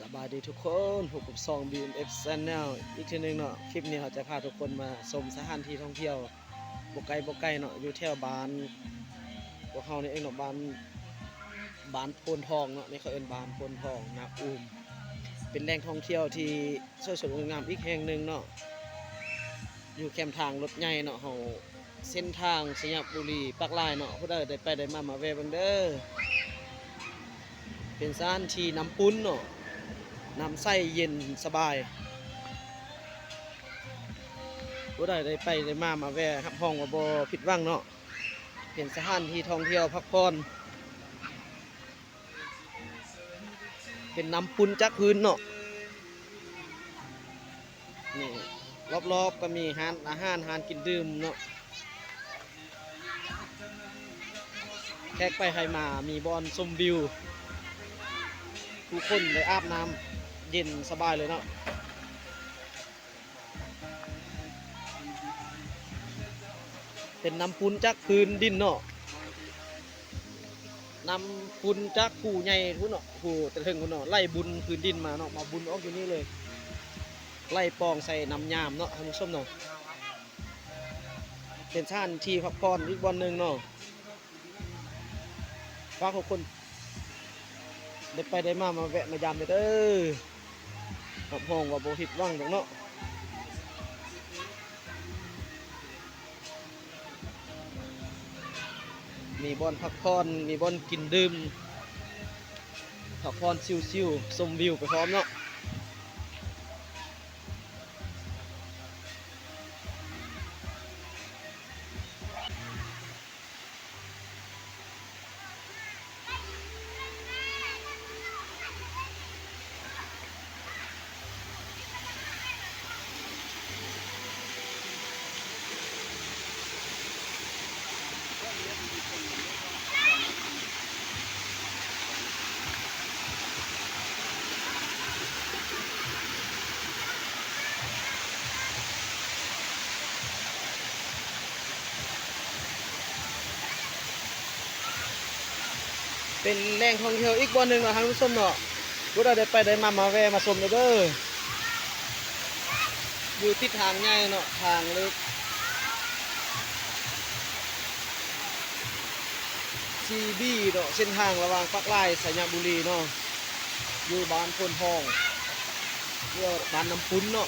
ສະບາຍດີທຸກຄົນ, ພົບກັບຊ່ອງ ບີເອັມເອັຟ Channel ອີກເທື່ອໜຶ່ງເນາະ. ຄລິບນີ້ເຮົາຈະພາທຸກຄົນມາຊົມສະຖານທີ່ທ່ອງທ່ຽວບໍ່ໄກບໍ່ໄກເນາະ, ຢູ່ແຖວບ້ານ ພວກເຮົານີ້ເອງເນາະ, ບ້ານ ບ້ານໂພນທອງເນາະ, ນີ້ເຂົາເອີ້ນບ້ານໂພນທອງນາອູມ. ເປັນແຫຼ່ງທ່ອງທ່ຽວທີ່ສວຍສົດງົດງາມອີກແຫ່ງໜຶ່ງເນາະ, ຢູ່ແຄມທາງລົດໃຫຍ່ເນາະ, ເຮົາ ເສັ້ນທາງໄຊຍະບູລີ ປາກລາຍເນາະ. ຜູ້ໃດໄດ້ໄປໄດ້ມາ ມາແວ່ເບິ່ງເດີ. ເປັນສະຖານທີ່ນ້ຳປຸ້ນເນາະ, ນ້ຳໃສເຢັນສະບາຍ. ຜູ້ໃດໄດ້ໄປໄດ້ມາ ມາແວ່ ຮັບຮອງວ່າບໍ່ຜິດຫວັງເນາະ. ເປັນສະຖານທີ່ທ່ອງທ່ຽວພັກຜ່ອນ. ເປັນນ້ຳປຸ້ນຈາກພື້ນເນາະ. ນີ້ ລອບໆກໍມີຮ້ານອາຫານ, ຮ້ານກິນດື່ມເນາະ. ແຂກໄປໃຜມາ ມີບ່ອນຊົມວິວ, ຜູ້ຄົນໄດ້ອາບນ້ຳເຢັນສະບາຍເລີຍເນາະ. ເປັນນ້ຳປຸ້ນຈາກພື້ນດິນເນາະ, ນ້ຳປຸ້ນຈາກພູໃຫຍ່ພຸ້ນເນາະ, ພູແຕ່ເທິງພຸ້ນເນາະ, ໄຫຼບຸນພື້ນດິນມາເນາະ, ມາບຸນອອກຢູ່ນີ້ເລີຍ, ໄຫຼປ່ອງໃສ່ນ້ຳຍາມເນາະ ທ່ານຜູ້ຊົມເນາະ. ເປັນສະຖານທີ່ພັກຜ່ອນອີກບ່ອນໜຶ່ງເນາະ. ຝາກທຸກຄົນໄດ້ໄປໄດ້ມາ ມາແວະມາຢາມເດີ. ຮັບຮອງວ່າບໍ່ຜິດຫວັງດອກເນາະ. ມີບ່ອນພັກຜ່ອນ, ມີບ່ອນກິນດື່ມ, ພັກຜ່ອນຊິວໆ, ຊົມວິວໄປພ້ອມເນາະ. ເປັນແຫຼ່ງທ່ອງທ່ຽວອີກບ່ອນໜຶ່ງເນາະ ທ່ານຜູ້ຊົມເນາະ, ຜູ້ໃດໄດ້ໄປໄດ້ມາ ມາແວ່ມາຊົມເດີ. ຢູ່ຕິດທາງໃຫຍ່ເນາະ, ທາງເລກສີ່ບີເນາະ, ເສັ້ນທາງລະຫວ່າງປາກລາຍ ໄຊຍະບູລີເນາະ, ຢູ່ບ້ານໂພນທອງ ຢູ່ບ້ານນ້ຳປຸ້ນເນາະ.